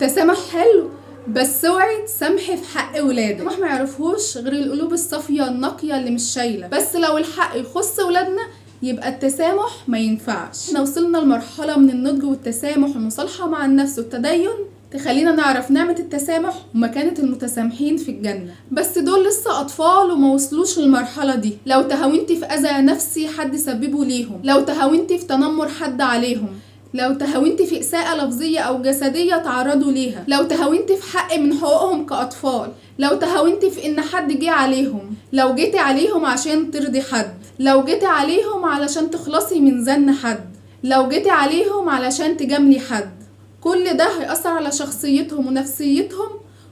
التسامح حلو، بس اوعي تسامحي في حق ولادك. ما يعرفوش غير القلوب الصافية النقية اللي مش شايله. بس لو الحق يخص ولادنا يبقى التسامح ما ينفعش. احنا وصلنا لمرحلة من النضج والتسامح والمصالحة مع النفس والتدين تخلينا نعرف نعمة التسامح ومكانة المتسامحين في الجنة. بس دول لسه أطفال وما وصلوش للمرحلة دي. لو تهاونتي في أذى نفسي حد سببه ليهم، لو تهاونتي في تنمر حد عليهم، لو تهاونتي في إساءة لفظية أو جسدية تعرضوا ليها، لو تهاونتي في حق من حقوقهم كأطفال، لو تهاونتي في إن حد جه عليهم، لو جيتي عليهم عشان ترضي حد، لو جيتي عليهم علشان تخلصي من زن حد، لو جيتي عليهم علشان تجاملي حد، كل ده هيأثر على شخصيتهم ونفسيتهم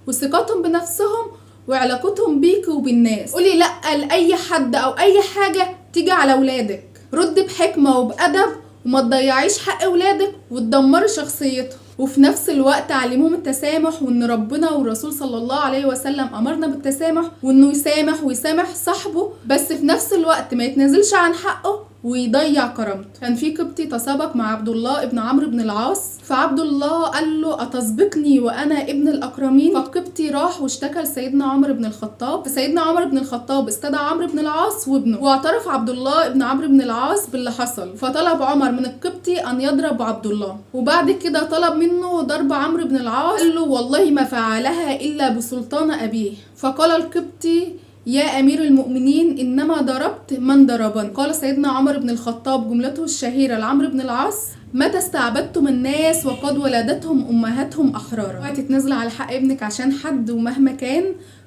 وثقتهم بنفسهم وعلاقتهم بيك وبالناس. قولي لأ لأي حد أو أي حاجة تيجي على ولادك. رد بحكمة وبأدب وما تضيعيش حق ولادك وتدمري شخصيتهم، وفي نفس الوقت علموهم التسامح، وان ربنا والرسول صلى الله عليه وسلم امرنا بالتسامح، وانه يسامح ويسامح صاحبه، بس في نفس الوقت ما يتنازلش عن حقه ويضيع كرامته. كان في قبطي تسابق مع عبد الله ابن عمرو بن العاص، فعبد الله قال له اتسبقني وانا ابن الاكرمين؟ فالقبطي راح واشتكى لسيدنا عمر بن الخطاب، فسيدنا عمر بن الخطاب استدعى عمرو بن العاص وابنه، واعترف عبد الله ابن عمرو بن العاص باللي حصل، فطلب عمر من القبطي ان يضرب عبد الله، وبعد كده طلب منه ضرب عمرو بن العاص، قال له والله ما فعلها الا بسلطان ابيه. فقال القبطي يا أمير المؤمنين إنما ضربت من ضربني. قال سيدنا عمر بن الخطاب جملته الشهيرة لعمرو بن العاص: متى استعبدتم الناس وقد ولدتهم أمهاتهم أحرارا. اوعي تتنازلي على حق ابنك عشان حد، ومهما كان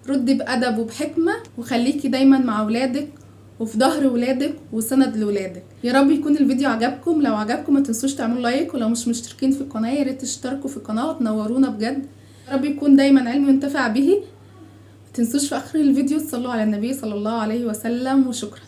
ردي بأدب وبحكمة، وخليكي دايما مع ولادك وفي ظهر ولادك وسند لولادك. يا رب يكون الفيديو عجبكم، لو عجبكم ما تنسوش تعملوا like، ولو مش مشتركين في القناة يا ريت تشتركوا في القناة وتنورونا بجد. يا رب يكون دايما علم ينتفع به. تنسوش في اخر الفيديو تصلوا على النبي صلى الله عليه وسلم، وشكرا.